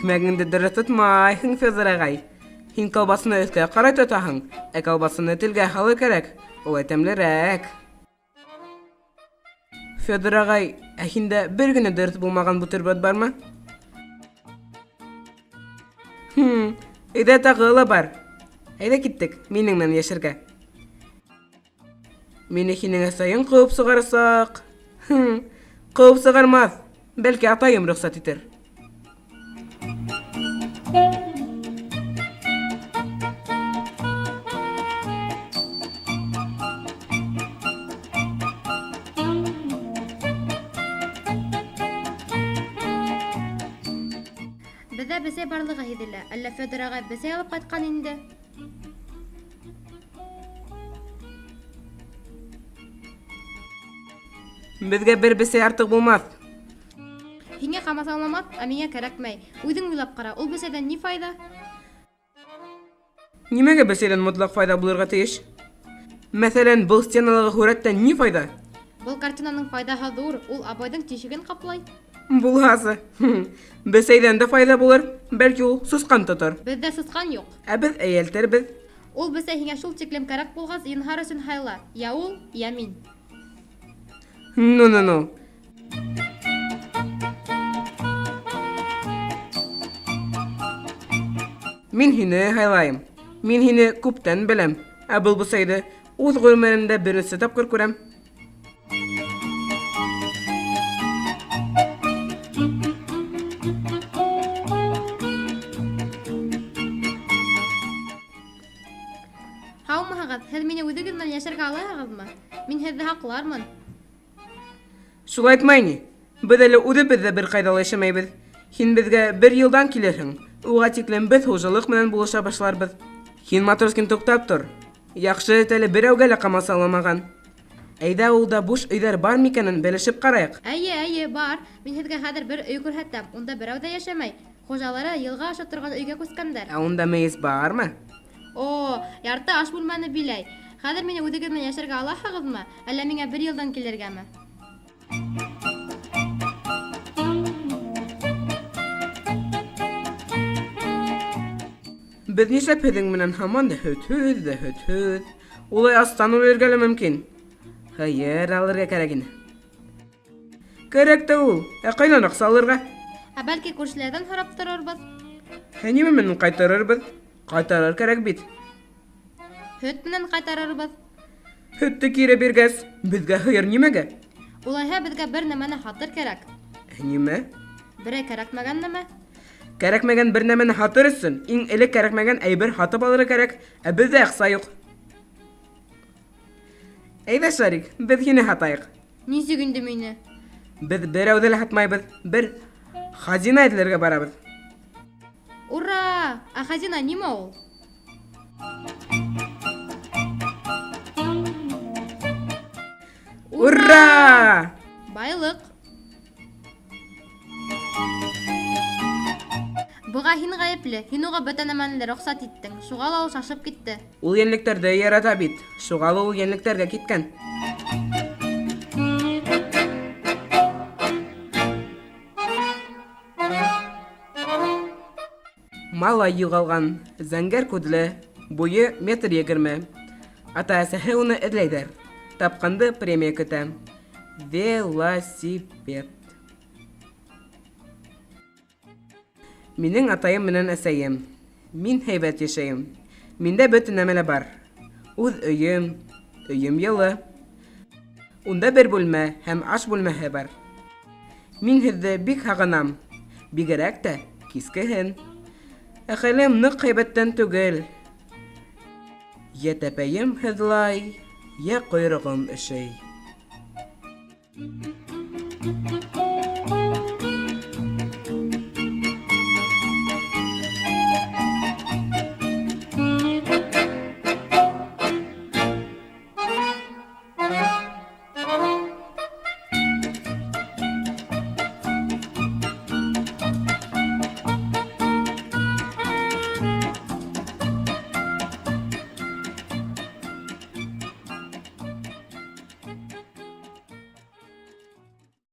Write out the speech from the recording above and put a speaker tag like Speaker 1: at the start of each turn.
Speaker 1: Икмәгеңде дөрөҫ тотмайһың, Федор ағай. Һин колбасаны өҫкә ҡарай тотаһың, ә колбасаны телгә һалыр кәрәк, улай тәмлерәк. Федор ағай, ә һиндә бер генә дөрөҫ булмаған бутерброд бармы? Хм, өйҙә тағы ла бар. Әйҙә киттек, минең менән йәшәргә. Мине һинең әсәйең ҡыуып сығарасаҡ. Хм, ҡыуып сығармаҫ. Бәлки атайым рөхсәт итер.
Speaker 2: Беҙҙә бесәй барлығы һиҙелә. Әллә Федор ағай бесәй алып ҡайтҡан инде?
Speaker 1: Беҙгә бер бесәй артыҡ булмаҫ.
Speaker 2: Һиңә ҡамасауламаҫ, ә миңә кәрәкмәй. Үҙең уйлап ҡара, ул бесәйҙән ни файҙа?
Speaker 1: Нимәгә бесәйҙән мотлаҡ файҙа булырға тейеш? Мәҫәлән, был стеналағы һүрәттән ни файҙа?
Speaker 2: Был картинаның файҙаһы ҙур, ул обойҙың тишеген ҡаплай.
Speaker 1: Булһасы. Бесәйҙән дә файҙа булыр, бәлки ул сысҡан тотор.
Speaker 2: Беҙҙә сысҡан юҡ.
Speaker 1: Ә беҙ эйәлтербеҙ.
Speaker 2: Ул бесәй һиңә шул тиклем кәрәк булғас, зинһар өсөн һайла, йә ул, йә мин.
Speaker 1: Ну-ну-ну. Мин һине һайлайым. Мин һине күптән беләм. Ә был бесәйҙе үҙ ғүмеремдә беренсе тапҡыр күрәм.
Speaker 2: Һаумыһығыҙ, һеҙ мине үҙегеҙ менән йәшәргә алаһығыҙмы? Мин һеҙҙе һаҡлармын.
Speaker 1: Шулай әйтмәй ни. Беҙ әле үҙебеҙ ҙә бер ҡайҙа ла йәшәмәйбеҙ. Һин беҙгә бер йылдан килерһең. Уға тиклем беҙ хужалыҡ менән булыша башларбыҙ. Һин, Матроскин, туҡтап тор. Яҡшы эт әле берәүгә лә ҡамасауламаған. Әйҙә ауылда буш өйҙәр бар микәнен белешеп ҡарайыҡ.
Speaker 2: Әйе, әйе, бар. Мин һеҙгә хәҙер бер өй күрһәтәм. Унда берәү ҙә йәшәмәй. Хужалары йылға аша торған өйгә күскәндәр.
Speaker 1: Ә унда мейес бармы?
Speaker 2: О, ярты аш бүлмәне биләй. Хәҙер мине үҙегеҙ менән йәшәргә алаһығыҙмы, әллә миңә бер йылдан килергәме?
Speaker 1: Беҙ нишләп һеҙҙең менән һаман да һөтһөҙ ҙә һөтһөҙ? Улай астан үлергә лә мөмкин. Һыйыр алырға кәрәк ине. Кәрәк тә ул. Ә ҡайҙан аҡса алырға?
Speaker 2: Ә бәлки күршеләрҙән һорап торорбоҙ?
Speaker 1: Ә нимә менән ҡайтарырбыҙ? Ҡайтарыр кәрәк бит.
Speaker 2: Һөт менән ҡайтарырбыҙ.
Speaker 1: Һөттө кире биргәс, беҙгә һыйыр нимәгә?
Speaker 2: Улайһа беҙгә бер нәмәне һатыр кәрәк.
Speaker 1: Ә нимә?
Speaker 2: Берәй кәрәкмәгән нәмә.
Speaker 1: Кәрәкмәгән бер нәмәне һатыр өсөн, иң элек кәрәкмәгән әйбер һатып алырға кәрәк, ә беҙҙә аҡса юҡ. Әйҙә, Шарик, беҙ һине һатайыҡ.
Speaker 2: Нисек инде мине?
Speaker 1: Беҙ берәүҙе лә һатмайбыҙ, бер хазина эҙләргә барабыҙ.
Speaker 2: Ура! Ә хазина нимә ул?
Speaker 1: Ура!
Speaker 2: Байлыҡ. Быға һин ғәйепле. Һин уға бөтә нәмәне лә рөхсәт иттең. Шуға ла ул шашып китте.
Speaker 1: Ул йәнлектәрҙе ярата бит, шуға ла ул йәнлектәргә киткән. Малай юғалған, зәңгәр күҙле, буйы метр 20. Ата-әсәһе уны эҙләйҙәр. Тапҡанды премия көтә. Велосипед. Минең атайым менән әсәйем. Мин һәйбәт йәшәйем. Миндә бөтә нәмә лә бар. Үҙ өйөм, өйөм йылы. Унда бер бүлмә һәм аш бүлмәһе бар. Мин һеҙҙе бик һағынам, бигерәк тә кискеһен. Ә хәлем ныҡ һәйбәттән түгел. Йә тәпәйем һыҙлай, йә ҡойроғом өшөй.